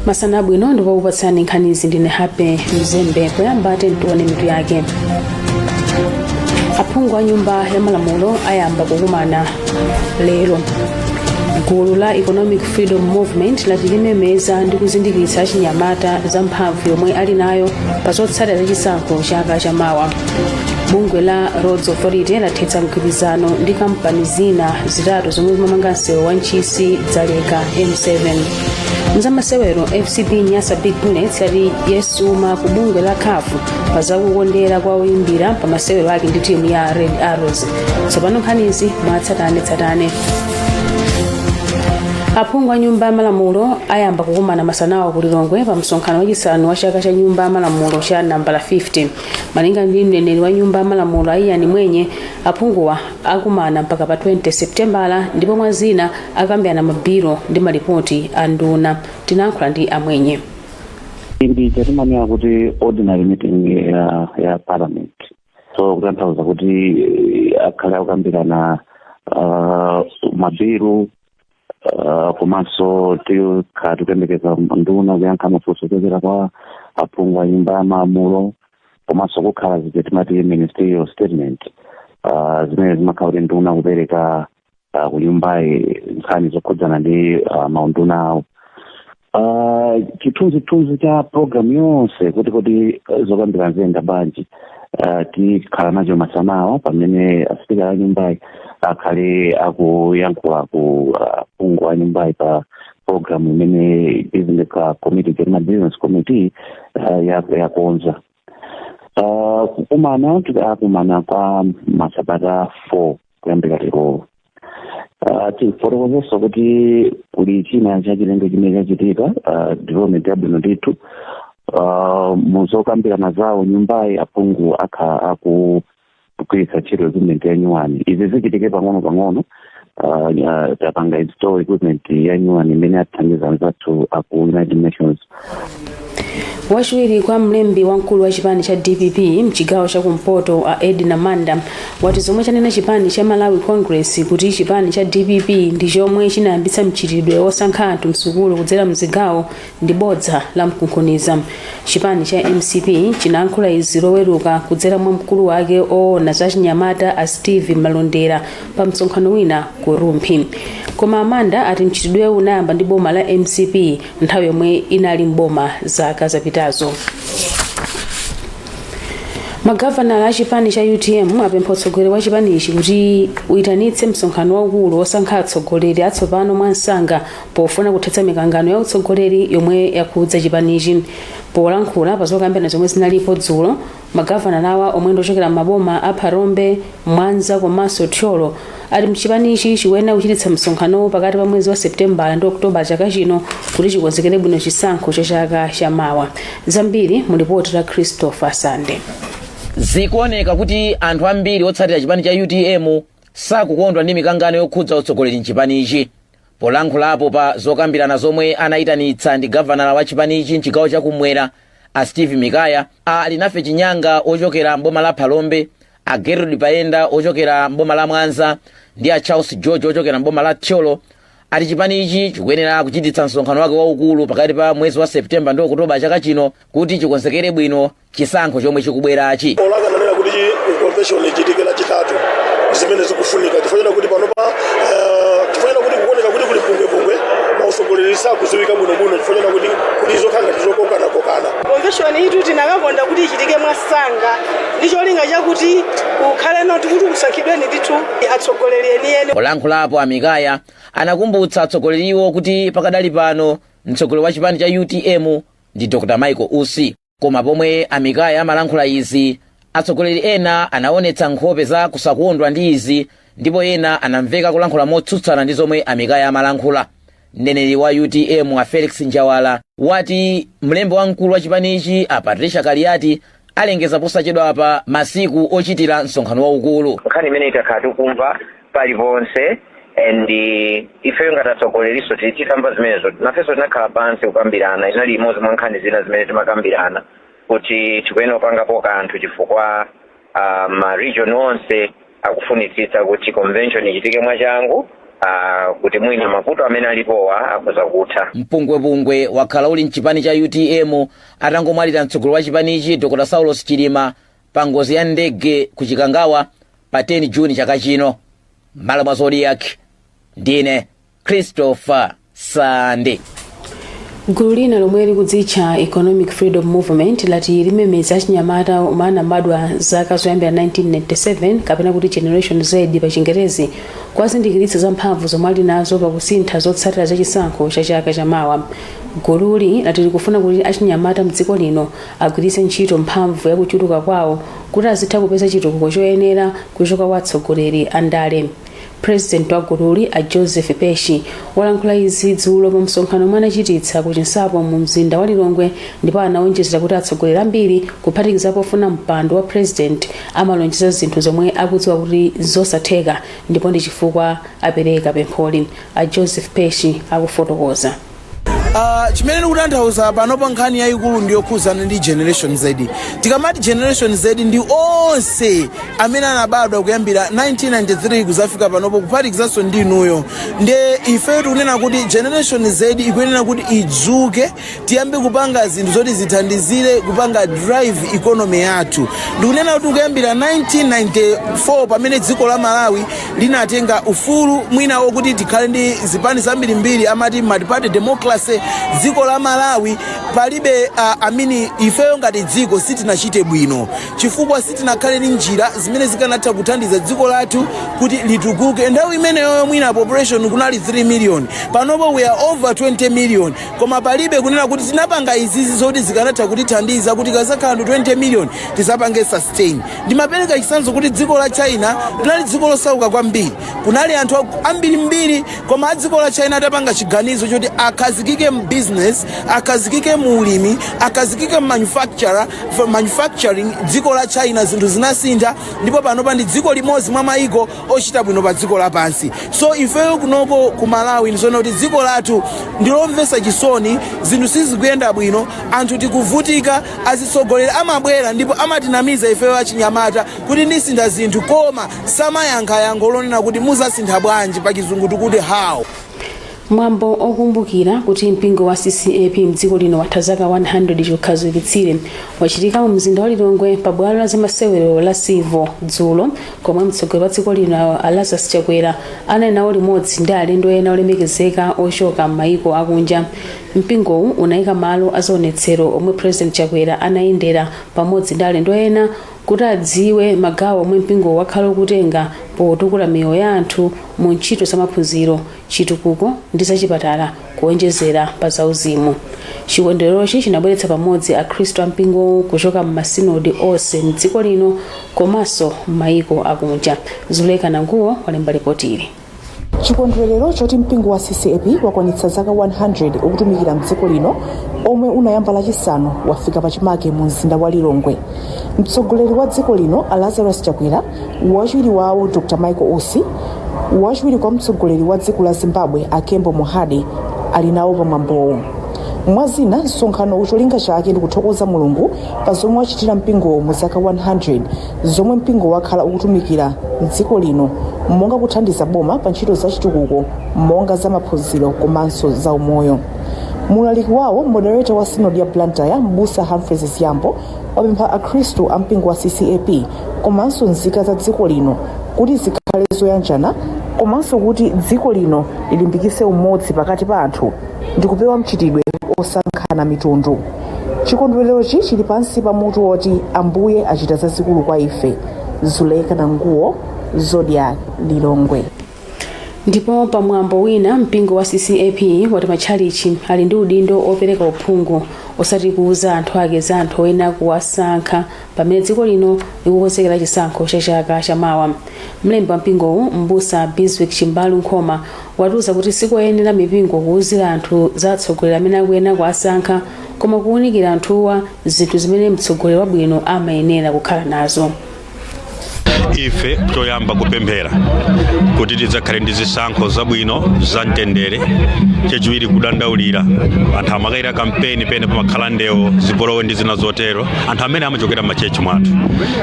Masana abwino, ndipo kupatsani nkhanizi ndine Happy Mzembe. Poyamba tione mitu yake. Aphungu a Nyumba ya Malamulo ayamba kukumana lero. Gulu la Economic Freedom Movement lati limemeza ndi kuzindikiritsa achinyamata za mphamvu yomwe ali nayo pa zotsatira za chisankho chaka chamawa. Bungwe la Roads Authority lathetsa mgwirizano ndi kampani zina zitatu zomwe zimamanga msewu wa Ntchisi Dzaleka M7. Mzamasewero, FCB Nyasa Big Bullets yati yasuma ku bungwe la CAF pa zakukondera kwa oyimbira pa masewero ake ndi timu ya Red Arrows. Tsopano nkhanizi mwatsatanetsatane. Aphungu a Nyumba ya Malamulo ayamba kukumana masanawa ku Lilongwe pa msonkhano wachisanu wa chaka cha Nyumba ya Malamulo cha nambala 50. Malinga ndi mneneri wa Nyumba ya Malamulo a Ian Mwenye, aphunguwa akumana mpaka pa 20 Septembala, ndipo mwa zina akambirana mabilo ndi malipoti a nduna. Tinayankhula ndi Amwenye. Ndi chatimanena kuti ordinary meeting ya parliament, so kutanthauza kuti akhale akukambirana mabilu, komanso tikhala tikuyembekeza nduna kuyankha mafunso kuchokera kwa aphungu a Nyumba ya Malamulo, komanso kukhala zija timati ministerial statement, zimene zimakhala kuti nduna kupereka ku nyumbayi nkhani zokhudzana ndi maunduna awo. Chithunzithunzi cha program yonse kuti zokambirana ziyenda bwanji, tikhala nacho masanawa pamene asipika a nyumbayi akhale akuyankhula ku aphungu a nyumbayi pa program imene business committee, chema business committee yakonza. Kukumana akumana kwa masabata 4 kuyambira lero. Tifotokozenso kuti kuli china chachilendo chimene chachitika, development yabwino ndithu. Muzokambirana zawo nyumbayi, aphungu akha akugwiritsa ntchito equipment ya nyuwani. Izi zichitike pang'ono pang'ono. Tapanga install equipment ya nyuwani imene athandiza anzathu aku United Nations. Wachiwiri kwa mlembi wamkulu wa chipani cha DPP mchigawo chakumpoto a Edna Manda wati zomwe chanena chipani cha Malawi Congress kuti chipani cha DPP ndi chomwe chinayambitsa mchitidwe wosankha anthu msukulu kudzera mzigawo ndi bodza la mkunkhuniza. Chipani cha MCP chinayankhula izi Loweruka kudzera mwa mkulu wake oona za chinyamata a Steve Malondera pa msonkhano wina ku Rumphi. Koma Amanda ati mchitidwewu unayamba ndi boma la MCP nthawi yomwe inali mboma zaka zapitazo. Magavanala a chipani cha UTM apempha utsogoleri wa chipanichi kuti uyitanitse msonkhano waukulu wosankha atsogoleri atsopano mwansanga pofuna kuthetsa mikangano ya utsogoleri yomwe yakhudza chipanichi. Polankhula pa zokambirana zomwe zinalipo dzulo, magavanala awa, omwe ndiochokera m'maboma a Phalombe, Mwanza komanso Thyolo, ati mchipanichi chikuyenera kuchititsa msonkhanowo pakati pa mwezi wa Septembala ndi Oktoba chaka chino kuti chikonzekere bwino chisankho cha chaka chamawa. Zambiri mu lipoti la Christopher Sande. Zikuoneka kuti anthu ambiri otsatira chipani cha UTM sakukondwa ndi mikangano yokhudza utsogoleri mchipanichi. Polankhulapo pa zokambirana zomwe anayitanitsa ndi gavanala wa chipanichi mchigawo chakumwera a Steve Mikaya, a Linafe Chinyanga ochokera mboma la Phalombe, a Gerald Paenda ochokera mboma la Mwanza ndi a Charles George ochokera mboma la Thyolo, ati chipanichi chikuyenera kuchititsa msonkhano wake waukulu pakati pa mwezi wa Septemba ndi Okutoba chaka chino kuti chikonzekere bwino chisankho chomwe chikubwerachi. Olakananena kuti convention ichitike Lachitatu, zimene zikufunika, chifukwa kuti panopa, chifukwa kuti kuoneka kuti kuli pungwepungwe, mausogoleri sakuziwika bwinobwino, chifukwa kuti kuli zokhala ngati zokokanakokana. Convention itu tinakakonda kuti ichitike mwasanga ndi cholinga chakuti kukhale noti kuti kusankhidweni ndithu atsogoleri enieni. Polankhulapo Amikaya anakumbutsa atsogoleriwo kuti pakadali pano mtsogoleri wa chipani cha UTM ndi Dr Michael Usi. Koma pomwe Amikaya amalankhula izi, atsogoleri ena anaonetsa nkhope za kusakondwa ndi izi, ndipo ena anamveka kulankhula motsutsana ndi zomwe Amikaya amalankhula. Mneneri wa UTM a Felix Njawala wati mlembi wamkulu wa chipanichi a Patricia Kaliati alengeza posachedwapa masiku ochitira msonkhano waukulu. Nkhani imene itakhala tikumva paliponse, and ifeyo ngati atsogoleriso titamva zimenezo, nafenso tinakhala pansi kukambirana. Inali imodzi mwa nkhani zina zimene timakambirana kuti tikuyenera kupangapo kanthu, chifukwa ma region onse akufunitsitsa kuti convention ichitike mwachangu. kuti mwina mavuto amene alipowa akhoza kutha. Mpungwepungwe wakhala uli mchipani cha UTM atangomwalira mtsogoleri wa chipanichi Dr Saulos Chilima pa ngozi ya ndege ku Chikangawa pa 10 Juni chaka chino. M'malo mwa Zodiak, ndine Christopher Sande. Gulu lina lomwe likudzitcha Economic Freedom Movement lati limemeza achinyamata omwe anabadwa zaka zoyambira 1997, kapena kuti Generation Z pa Chingerezi, kuwazindikiritsa za mphamvu zomwe ali nazo pakusintha zotsatira za chisankho cha chaka chamawa. Gululi lati likufuna kuti achinyamata mdziko lino agwiritse ntchito mphamvu yakuchuluka kwawo kuti azitha kupeza chitukuko choyenera kuchoka kwa atsogoleri a ndale. President wa gululi, a Joseph Peshi, walankhula izi dzulo pa msonkhano omwe anachititsa ku Chinsapo mu mzinda wa Lilongwe, ndipo anawonjezera kuti atsogoleri ambiri, kuphatikizapo ofuna mpando wa president, amalonjeza zinthu zomwe akudziwa kuti zosatheka, ndipo ndi chifukwa apereka pempholi. A Joseph Peshi akufotokoza. Chimene ndikutanthauza panopa, nkhani yayikulu ndiyokhuzana ndi Generation Z. Tikamati Generation Z, ndi onse amene anabadwa kuyambira 1993 kuzafika panopo, kuphatikizanso ndi inuyo. Ndiye ife tikunena kuti Generation Z ikuyenera kuti idzuke, tiyambe kupanga zinthu zoti zithandizire kupanga drive economy yathu. Ndikunena kuti kuyambira 1994, pamene dziko la Malawi linatenga ufulu mwina wokuti tikhale ndi zipani zambirimbiri, amati multi-party democracy, dziko la Malawi palibe amini ifeyo ngati dziko sitinachite bwino, chifukwa sitinakhale ndi njira zimene zikanatha kuthandiza dziko lathu kuti litukuke. Nthawi imeneyoyo mwina population kunali 3 million, panopo we are over 20 million, koma palibe kunena kuti tinapanga izizi zoti zikanatha kutithandiza kuti kazakhala ndi 20 million tizapange sustain. Ndimapereka chitsanzo kuti dziko la China linali dziko losauka kwambiri, kunali anthu ambirimbiri, koma a dziko la China atapanga chiganizo choti akhazikike mu business, akhazikike mu ulimi, akhazikike mu manufacturing, dziko la China zinthu zinasintha, ndipo panopa ndi dziko limodzi mwa mayiko ochita bwino pa dziko lapansi. So ifeyo kunoko ku Malawi, ndizoona kuti dziko lathu ndilomvetsa chisoni, zinthu sizikuyenda bwino, anthu tikuvutika. Azitsogoleri amabwera ndipo amatinamiza ifeyo achinyamata kuti ndisintha zinthu, koma samayankha yankho lonena kuti muzasintha bwanji, pa Chizungu tikuti how. Mwambo okumbukira kuti mpingo wa CCAP mdziko lino watha zaka 100 chikhazikitsire wachitika mu mzinda wa Lilongwe pa bwalo la zamasewero la Civo dzulo, komwe mtsogoleri wa dziko lino a Lazarus Chakwera anali nawo limodzi ndi alendo ena olemekezeka ochoka m'mayiko akunja. Mpingowu unayika malo azionetsero omwe President Chakwera anayendera pamodzi ndi alendo ena kuti adziwe magawo omwe mpingowu wakhala ukutenga potukula miyoyo ya anthu mu ntchito zamaphunziro, chitukuko ndi zachipatala, kuonjezera pa zauzimu. Chikondwererochi chinabweretsa pamodzi akhristu ampingowu kuchoka m'masinodi onse mdziko lino komanso m'mayiko akunja. Zuleka Nanguwo walemba ripoti ili. Chikondwerero choti mpingo wa CCAP wakwanitsa zaka 100 ukutumikira mdziko lino, omwe unayamba Lachisanu, wafika pachimake mu mzinda wa Lilongwe. Mtsogoleri wa dziko lino a Lazarus Chakwera, wachiwiri wawo Dr Michael Usi, wachiwiri kwa mtsogoleri wa dziko la Zimbabwe a Kembo Mohadi ali nawo pamwambowo. Mwazina, msonkhano cholinga chake ndi kuthokoza Mulungu pa zomwe wachitira mpingowo mu zaka 100 zomwe mpingo wakhala ukutumikira mdziko lino, monga kuthandiza boma pa ntchito zachitukuko monga za maphunziro komanso za umoyo. Mulaliki wawo, moderator wa sinodi ya Blantyre, Mbusa Humphreys Ziyambo, wapempha akhristu a mpingo wa CCAP komanso nzika za dziko lino kuti zikhale zoyanjana, komanso kuti dziko lino lilimbikitse umodzi pakati pa anthu ndi kupewa mchitidwe osankhana mitundu. Chikondwererochi chili pansi pa mutu woti "Ambuye achita zazikulu kwa ife". Zuleka Nanguwo, Zodiak, Lilongwe. Ndipo pamwambo wina, mpingo wa CCAP wati matchalichi ali ndi udindo opereka uphungu, osati kuuza anthu ake za anthu oyenera kuwasankha, pamene dziko lino likukonzekera chisankho cha chaka chamawa. Mlembi wa mpingowu, Mbusa Bizwick Chimbalu Nkhoma, watiuza kuti sikoyenera mipingo kuwuzira anthu za atsogoleri amene akuyenera kuwasankha, koma kuwunikira anthuwa zinthu zimene mtsogoleri wabwino amayenera kukhala nazo. Ife toyamba kupemphera kuti tidzakhale ndi zisankho zabwino za mtendere. Chachiwiri, kudandaulira anthu amakayira kampeni, pene pamakhala ndewo, zipolowe ndi zina zotero, anthu amene amachokera m'machechi mwathu.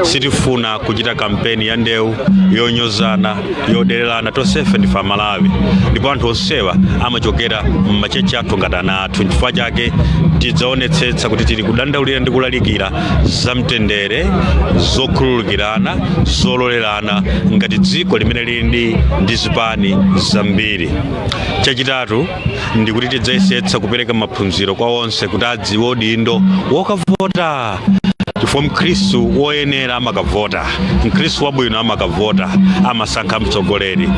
Sitifuna kuchita kampeni ya ndewu, yonyozana, yodererana. Tonsefe ndife Amalawi, ndipo anthu onsewa amachokera m'machechi athu ngati ana athu. Nchifukwa chake tidzaonetsetsa kuti tili kudandaulira ndi kulalikira za mtendere, zokhululukirana, zololerana ngati dziko limene lili ndi zipani zambiri. Chachitatu ndikuti tidzayesetsa kupereka maphunziro kwa onse kuti adziwe udindo wokavota, chifukwa Mkhristu woyenera amakavota, Mkhristu wabwino amakavota, amasankha mtsogoleri.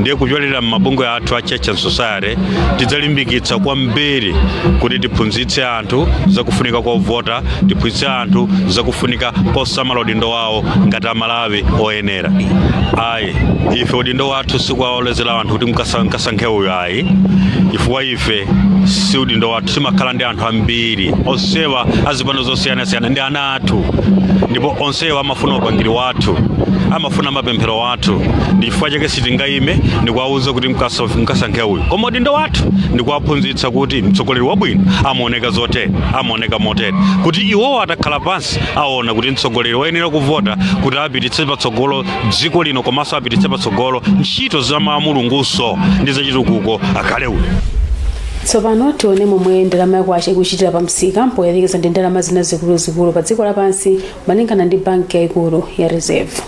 Ndiye kupyolera m'mabungwe athu a Church and Society tidzalimbikitsa kwambiri kuti tiphunzitse anthu zakufunika kovota, tiphunzitse anthu zakufunika kosamala udindo wawo ngati Amalawi oyenera. Ayi, ife udindo wathu sikuwalozera anthu kuti mkasankhe uyu, ayi, chifukwa ife si udindo wathu. Timakhala ndi anthu ambiri, onsewa azipani zosiyanasiyana ndi ana athu, ndipo onsewa amafuna upangiri wathu, amafuna mapemphero wathu. Ndi chifukwa chake sitingayime ndikuwauza kuti mkasankhe uyu, koma udindo wathu ndikuwaphunzitsa kuti mtsogoleri wabwino amaoneka zotere, amaoneka motere, kuti iwowo atakhala pansi aona kuti mtsogoleri woyenera kuvota kuti apititse patsogolo dziko lino komanso apititse patsogolo ntchito za Mulungunso ndi zachitukuko akhale uyu. Tsopano tione momwe ndalama yakwacha ikuchitira pa msika poyerekeza ndi ndalama zina zikuluzikulu pa dziko lapansi, malingana ndi banki yayikulu ya Reserve.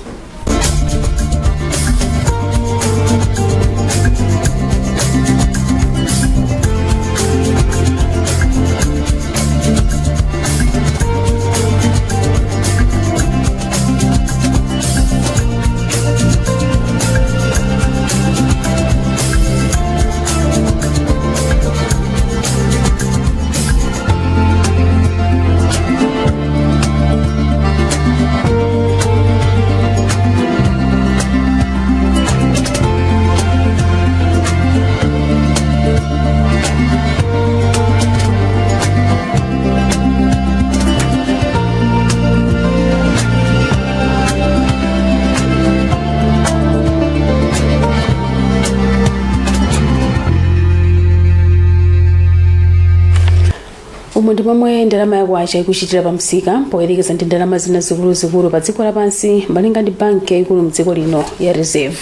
Umu ndi momwe ndalama yakwacha ikuchitira pa msika poyerekeza ndi ndalama zina zikuluzikulu pa dziko lapansi, malinga ndi banki yayikulu mdziko lino ya Reserve.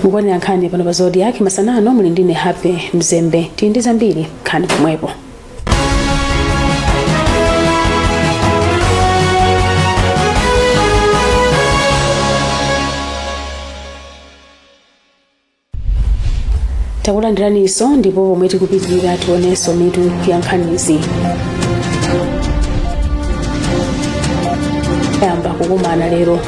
Mukuonera nkhani pano pa Zodiak masanano, muli ndine Happy Mzembe. Tili ndi zambiri, khalani pomwepo. Takulandiraninso, ndipo pomwe tikupitirira tionenso mitu ya nkhanizi. Yamba kukumana lero.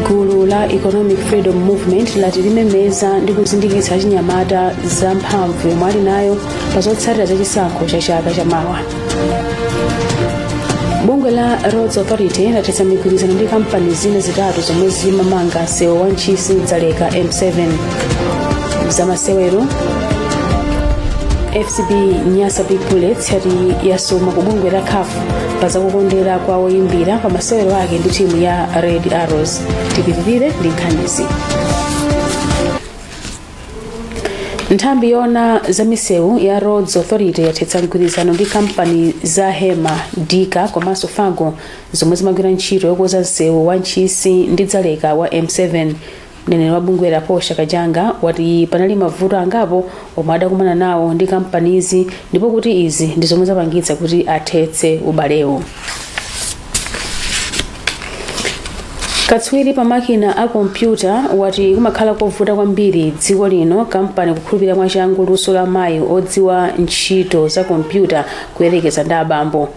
Gulu la Economic Freedom Movement lati limemeza ndi kuzindikiritsa achinyamata za mphamvu yomwe ali nayo pa zotsatira za chisankho cha chaka chamawa. Bungwe la Roads Authority lathetsa migwirizano ndi kampani zina zitatu zomwe zimamanga msewu wa Ntchisi Dzaleka M7. Zamasewero, FCB Nyasa Big Bullets yati yasuma ku bungwe la CAF pa zakukondera kwa oyimbira pa masewero ake ndi timu ya Red Arrows. Tipitirire ndi nkhanizi. Nthambi yoona za misewu ya Roads Authority yathetsa mgwirizano ndi kampani za Hema, Dika komanso Fago zomwe zimagwira ntchito yokonza msewu wa Ntchisi ndi Dzaleka wa M7. Mneneri wa bungweli Portia Kajanga wati panali mavuto angapo omwe adakumana nawo ndi kampanizi, ndipo kuti izi ndi zomwe zapangitsa kuti athetse ubalewo. Katswiri pa makina a kompyuta wati kumakhala kovuta kwambiri dziko lino kampani kukhulupirira mwachangu luso la mayi odziwa ntchito za kompyuta kuyerekeza ndi abambo.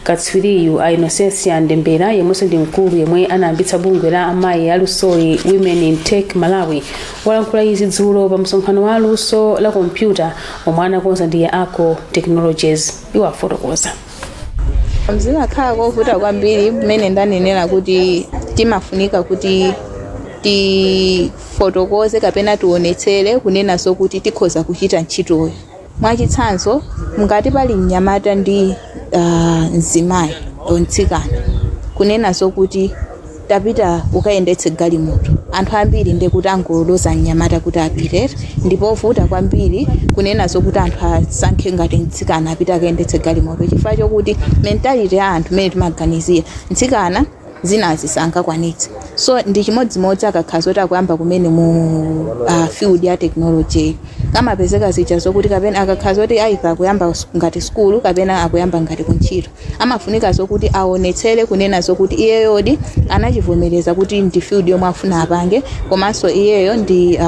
Katswiriyu, a Innocentia Ndembera, yemwenso ndi mkulu yemwe anayambitsa bungwe la amayi alusoli Women in Tech Malawi, walankhula izi dzulo pa msonkhano wa luso la kompyuta omwe anakonza ndi Aco Technologies. Iwo afotokoza. Zimakhala kovuta kwambiri mmene ndanenera kuti timafunika kuti tifotokoze kapena tionetsere kunena zokuti tikhoza kuchita ntchitoyo. Mwachitsanzo, ngati pali mnyamata ndi mzimayi mtsikana, Kunena zokuti tapita ukayendetse galimoto, anthu ambiri ndekuti angoloza mnyamata kuti apite, ndipovuta kwambiri kunena zokuti anthu asankhe ngati mtsikana apite akayendetse galimoto, chifukwa chokuti mentality ya anthu mmene timaganizira, mtsikana zinazi sangakwanitse. So ndi chimodzimodzi akakhala zoti akuyamba kumene mu field ya technology, amapezeka zija zokuti kapena akakhala zoti either akuyamba ngati skulu kapena akuyamba ngati kuntchito, amafunika zokuti aonetsere kunena zokuti iyeyodi anachivomereza kuti ndi field yomwe afuna apange, komanso iyeyo ndi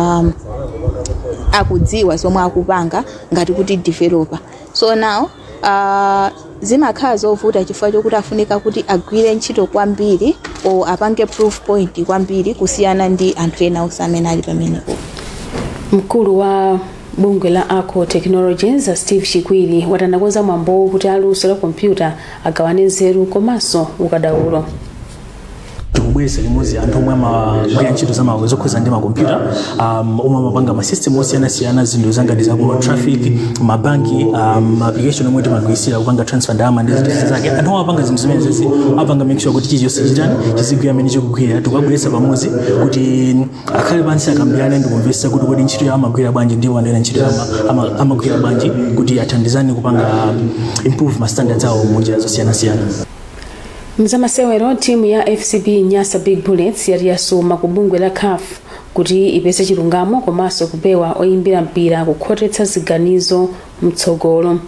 akudziwa zomwe akupanga ngati kuti developer. So now zimakhala zovuta chifukwa chokuti afunika kuti agwire ntchito kwambiri o apange proof point kwambiri kusiyana ndi anthu ena onse amene ali pamenepo. Mkulu wa bungwe la Arco Technologies, Steve Chikwiri, wati anakonza mwambowu kuti aluso la kompyuta agawane nzeru komanso ukadaulo. Tikubweretsa limodzi anthu omwe amagwira ntchito zokhuza ndi makompyuta, omwe amapanga ma system osiyanasiyana, zinthu zangati za ku traffic, mabanki, application omwe timagwirisira kupanga transfer ndalama ndi zinthu zake. Anthu omwe amapanga zinthu zimenezi, apanga make sure kuti chilichonse chitani, chizigwira amene chikugwira. Tikubweretsa pamodzi kuti akhale pansi, akambirane ndi kumvetsa kuti kodi ntchito yawo amagwira bwanji, ndipo anthu ena ntchito yawo amagwira bwanji, kuti athandizane kupanga improve ma standards awo mu njira zosiyanasiyana. Mzamasewero, timu ya FCB Nyasa Big Bullets yati yasuma ku bungwe la CAF kuti ipeze chilungamo komanso kupewa oyimbira mpira kukhotetsa ziganizo mtsogolo.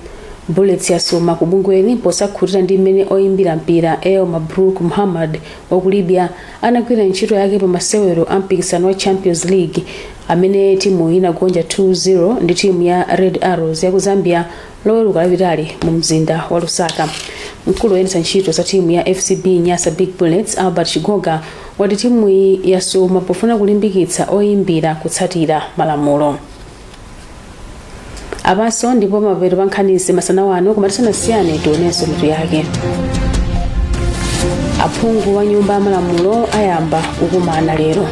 Bullets yasuma ku bungweli posakhutira ndi mmene oyimbira mpira El Mabrouk Muhammad wa ku Libya anagwira ntchito yake pa masewero a mpikisano wa Champions League amene timu inagonja 2-0 ndi timu ya Red Arrows ya ku Zambia Loweruka lapitali mu mzinda wa Lusaka. Mkulu woyendetsa ntchito za timu ya FCB Nyasa Big Bullets, Albert Chigoga, wati timuyi yasuma pofuna kulimbikitsa oyimbira kutsatira malamulo. Apanso ndipo mapeto pa nkhanizi masana ano, koma tisanasiyane tionenso mitu yake. Aphungu wa Nyumba ya Malamulo ayamba kukumana lero.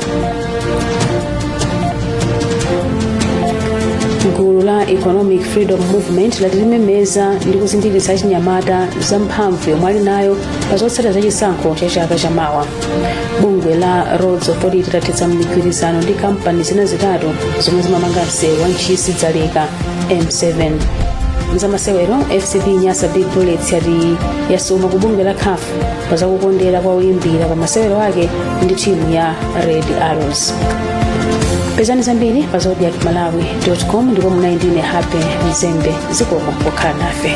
Gulu la Economic Freedom Movement lati limemeza ndi kuzindikiritsa achinyamata za mphamvu yomwe ali nayo pa zotsatira za chisankho cha chaka chamawa. Bungwe la Roads Authority lathetsa migwirizano ndi kampani zina zitatu zomwe zimamanga msewu wa Ntchisi Dzaleka M7. Mzamasewero, FCB Nyasa Big Bullets yati yasuma ku bungwe la CAF pa zakukondera kwa oyimbira pa masewero ake ndi timu ya Red Arrows. Pezani zambiri pa zodiakmalawi com ndipo munali ndine Happy Mzembe. Zikomo pokhala nafe.